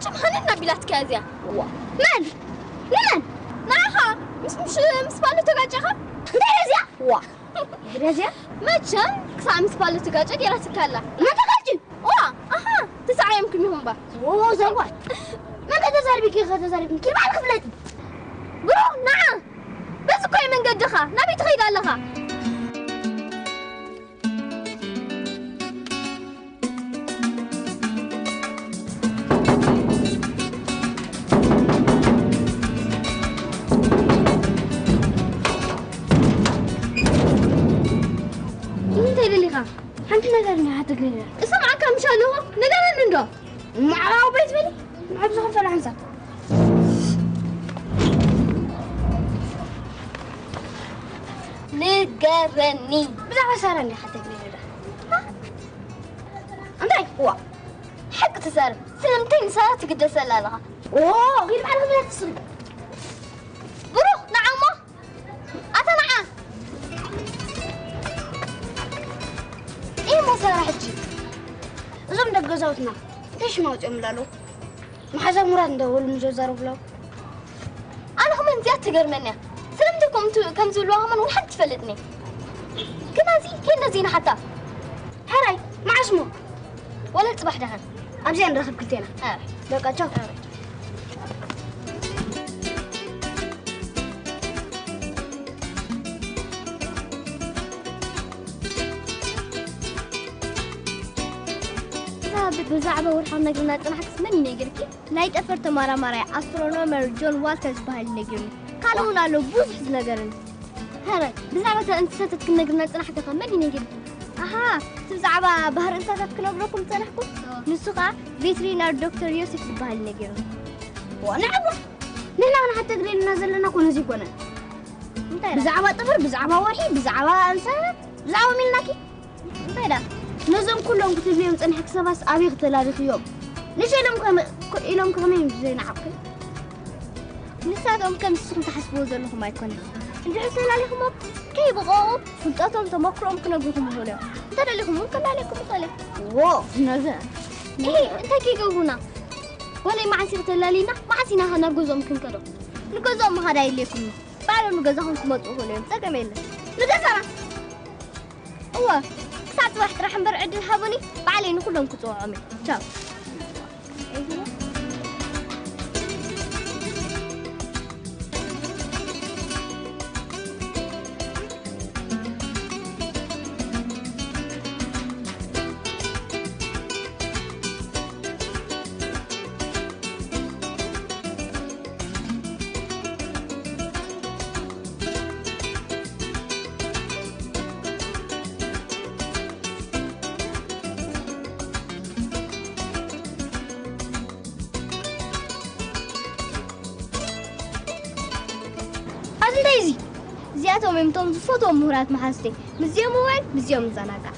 ጭምሃንን ኣቢላትካ እዚኣ። ዋ። መን? ንመን? ንዓኻ። ምስ፣ ምስ፣ ምስ ባሉ ተጋጨኻ? እንታይ እያ እዚኣ? ዋ። እንታይ እያ እዚኣ? መቸም ክሳዕ ምስ ባሉ ትጋጨ ገይራትካ ኣላ። መን ተጋጭ? ዋ፣ ኣሃ፣ ተሳዕዮምኩም ኢኹም ባ። ኦ፣ ዘዋት። መን ከተዛርቢ ከ ከተዛርቢ? ኪድ ባል ክፍለጥ። ብሩኽ፣ ንዓ። በዚ እኮ እዩ መንገድኻ። ናበይ ትኸይድ ኣለኻ? እንታይ ደሊኻ? ሓንቲ ነገር እንዲኻ ትግርኛ። እሰምዓካ ምሽ ኣለኹ፣ ንገረኒ እንዶ። ማዕራዊ ቤት በሊ፣ ንዓብ ዝኸፈለ ሓንሳብ። ንገረኒ። ብዛዕባ ሳራ እንዲኻ ትግርኛ ዶ? እንታይ? ዋ፣ ሓቂ ትዛረብ። ስለምንታይ ንሳራ ትግደሰላ ኣለኻ? ኦ፣ ኺድ ባዕልኺ ብላ ትስሪ። ብሩኽ፣ ንዓ እሞ። ኣታ ንዓ። እሞ ሳራ ሕጂ። እዞም ደገ ገዛውትና እንታይ ሽም ኣውፂኦምላ ኣለዉ? መሓዛ ሙራት እንዳበሉ ምስ ዘዛረቡ ኣለዉ። ኣነ ከማን እዚኣ ትገርመኒ እያ። ስለምንታይ ከምኡ ት-፣ ከም ዝብልዋ ከማን እውን ሓንቲ ትፈልጥኒ። ግን እዚ ከይንደዚ ኢና ሓታ። ሕራይ፣ መዓስ እሞ? ወላ ጽባሕ ደሓን። ኣብዚኣ ንራኸብ ክልቴና። ኣረ። በቃ ቻው። ኣረ። እዛ ብ-፣ ብዛዕባ ወርሒ ነግርና ጽናሕክስ መን እዩ ነጊርኪ? ናይ ጠፈር ተመራማራይ ኣስትሮኖመር ጆን ዋልተር ዝበሃል እዩ ነጊሩኒ። ካልእ እውን ኣሎ ብዙሕ ዝነገርኒ። ሕራይ፣ ብዛዕባ እተን እንስሳታት ክነግርና ዝጸናሕኪ ኸ መን እዩ ነጊርኪ? ኣሃ፣ እቲ ብዛዕባ ባህሪ እንስሳታት ክነግረኩም ዝጸናሕኩ? ኣዎ። ንሱ ኸኣ ቬትሪናር ዶክተር ዮሴፍ ዝበሃል እዩ ነጊሩኒ። ዋ፣ ንዕቡ! ንሕና ክንሓተግር ኢልና ዘለና እኮ ነዚ ኣይኮነን። እንታይ ደኣ? ብዛዕባ ጥፍር፣ ብዛዕባ ወርሒ፣ ብዛዕባ እንስሳታት፣ ብዛዕባ ሚልናኪ። እንታይ ደኣ? ነዞም ኩሎም ክትብልዮም ዝጸናሕኪ ሰባትስ ኣበይ ክተላሊኽዮም? ንሸሎም ከመ-፣ ኢሎም ከመይ እዮም ዘይነዓቕኪ? ንሳቶም ከም ንስኹም ትሓስብዎ ዘለኹም ኣይኮነን። እንድሕር ተላሊኹሞም፣ ከይብቐቑ ፍልጠቶም ተመክሮኦም ክነግሩኹም ይኽእሉ እዮም። እንተደሊኹም እውን ከላልየኩም ይኽእል እየ። ዎ፣ ነዘ። እሂ፣ እንታይ ከይገብሩና? ወለይ መዓስ ኢኺ ተላልይና? መዓስ ኢና ኸ ናብ ገዝኦም ክንከዶ? ንገዝኦም ምኻድ ኣየድልየኩምን እዩ። ባዕሎም ንገዛኹም ክመጹ ይኽእሉ እዮም። ጸገም የለን። ንገዛና? እወ፣ ክሳዕ ጽባሕ ጥራሕ እምበር ዕድል ሃቡኒ፣ ባዕለይ ንኹሎም ክጽውዖም እየ። ቻው። ኣብዚ እንታይ እዚ? እዚኣቶም እዮም እቶም ዝፈትዎም ምሁራት መሓዙተይ። ምስዚኦም እዋን ምስዚኦም እዘናጋዕ።